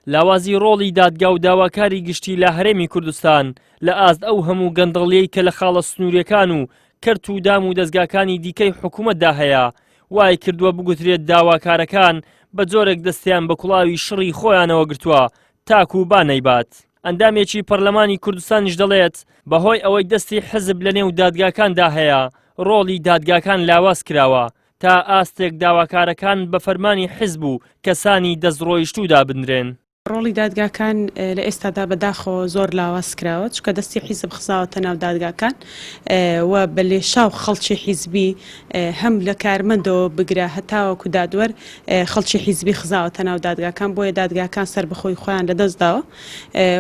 لاوازی ڕۆڵی دادگا و داواکاری گشتی لە هەرێمی کوردستان لە ئاست ئەو هەموو گەندەڵیەی کە لە خاڵە سنووریەکان و کەرت و دام و دەزگاکانی دیکەی حکوومەتدا هەیە وای کردووە بگوترێت داواکارەکان بە جۆرێک دەستیان بە کوڵاوی شڕی خۆیانەوە گرتووە تاکو با نەیبات. ئەندامێکی پەرلەمانی کوردستانیش دەڵێت، بەهۆی ئەوەی دەستی حزب لەنێو دادگاکاندا هەیە، ڕۆڵی دادگاکان لاواز کراوە، تا ئاستێک داواکارەکان بە فەرمانی حزب و کەسانی دەستڕۆیشتوو دابنرێن. ڕۆڵی دادگاکان لە ئێستادا بەداخەوە زۆر لاواز کراوە، چونکە دەستی حیزب خزاوەتە ناو دادگاکان و بە لێشاو خەڵکی حیزبی هەم لە کارمەندەوە بگرە هەتاوەکو دادوەر خەڵکی حیزبی خزاوەتە ناو دادگاکان، بۆیە دادگاکان سەربەخۆی خۆیان لەدەست داوە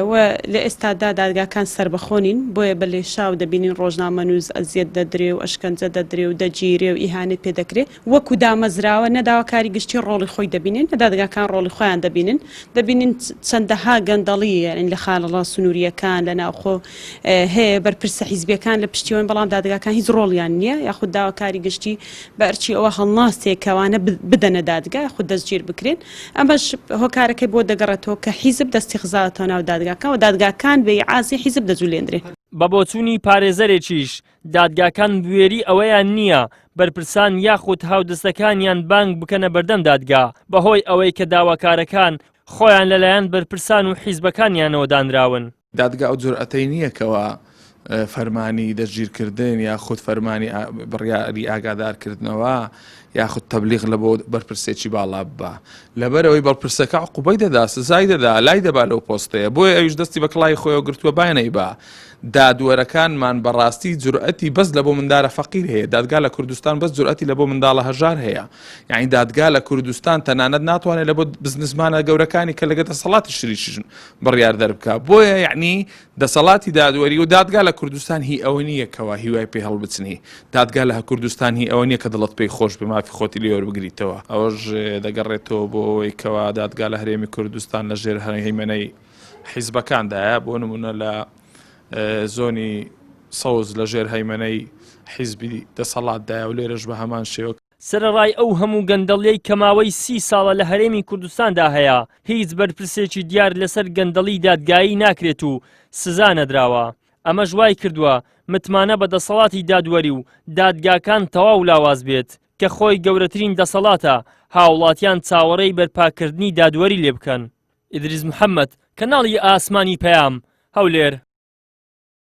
و لە ئێستادا دادگاکان سەربەخۆ نین، بۆیە بە لێشاو دەبینین ڕۆژنامەنووس ئەزیەت دەدرێ و ئەشکەنجە دەدرێ و دەگیرێ و ئیهانەی پێ دەکرێ. وەکو دامەزراوە نە داواکاری گشتی ڕۆڵی خۆی دەبینێ نە دادگاکان ڕۆڵی خۆیان دەبینن، دەبینین چەندەها گەندەڵی یانی لە خاڵە سنوورییەکان لە ناوخۆ هەیە، بەرپرسە حیزبییەکان لە پشتیوەن، بەڵام دادگاکان هیچ ڕۆڵیان نییە، یاخود داواکاری گشتی بە ئەرکی ئەوە هەڵناستێ کە ئەوانە بدەنە دادگا یاخود دەستگیر بکرێن، ئەمەش هۆکارەکەی بۆ دەگەڕێتەوە کە حیزب دەستی خزاوەتەوە ناو دادگاکان و دادگاکان بە ئیعازی حیزب دەجولێندرێن. بە بۆچوونی پارێزەرێکیش دادگاکان بوێری ئەوەیان نییە بەرپرسان یاخود هاودەستەکانیان بانگ بکەنە بەردەم دادگا بەهۆی ئەوەی کە داواکارەکان خۆیان لەلایەن بەرپرسان و حیزبەکانیانەوە دانراون. دادگا ئەو جورئەتەی نییە کەوا فەرمانی دەستگیرکردن یاخود فەرمانی بڕیاری ئاگادارکردنەوە یاخود تەبلیغ لە بۆ بەرپرسێکی باڵا ببا لەبەرەوەی بەرپرسەکە عقوبەی دەدا سزای دەدا لای دەبا لەو پۆستەیە بۆیە ئەویش دەستی بە کڵاوی خۆیەوە گرتووە با نەیبا دادوەرەکانمان بەڕاستی جورئەتی بەس لە بۆ مندارە فەقیر هەیە دادگا لە کوردستان بەس جورئەتی لە بۆ منداڵە هەژار هەیە یعنی دادگا لە کوردستان تەنانەت ناتوانێت لە بۆ بزنسمانە گەورەکانی کە لەگە دەسەڵاتی شریشن بڕیار دەربکا بۆیە یعنی دەسەڵاتی دادوەری و دادگا لە کوردستان هی ئەوە نییە کەوا هیوای پێ هەڵبچنی دادگا لە کوردستان هی ئەوە نییە کە دڵت پێی خۆش بێ مافی خۆتی لێ وەربگریتەوە ئەوەش دەگەڕێتەوە بۆ ئەوەی کەوا دادگا لە هەرێمی کوردستان لە ژێر هەیمەنەی حیزبەکاندایە بۆ نمونە لە زۆنی سەوز لە ژێر هەیمەنەی حیزبی دەسەڵاتدایە و لێرەش بە هەمان شێوە. سەرەڕای ئەو هەموو گەندەڵیەی کە ماوەی سی ساڵە لە هەرێمی کوردستاندا هەیە، هیچ بەرپرسێکی دیار لەسەر گەندەڵی دادگایی ناکرێت و سزا نەدراوە، ئەمەش وایکردووە متمانە بە دەسەڵاتی دادوەری و دادگاکان تەواو لاواز بێت، کە خۆی گەورەترین دەسەڵاتە هاوڵاتیان چاوەڕێی بەرپاکردنی دادوەری لێبکەن. ئیدریس محەمەد، کەناڵی ئاسمانی پەیام، هەولێر.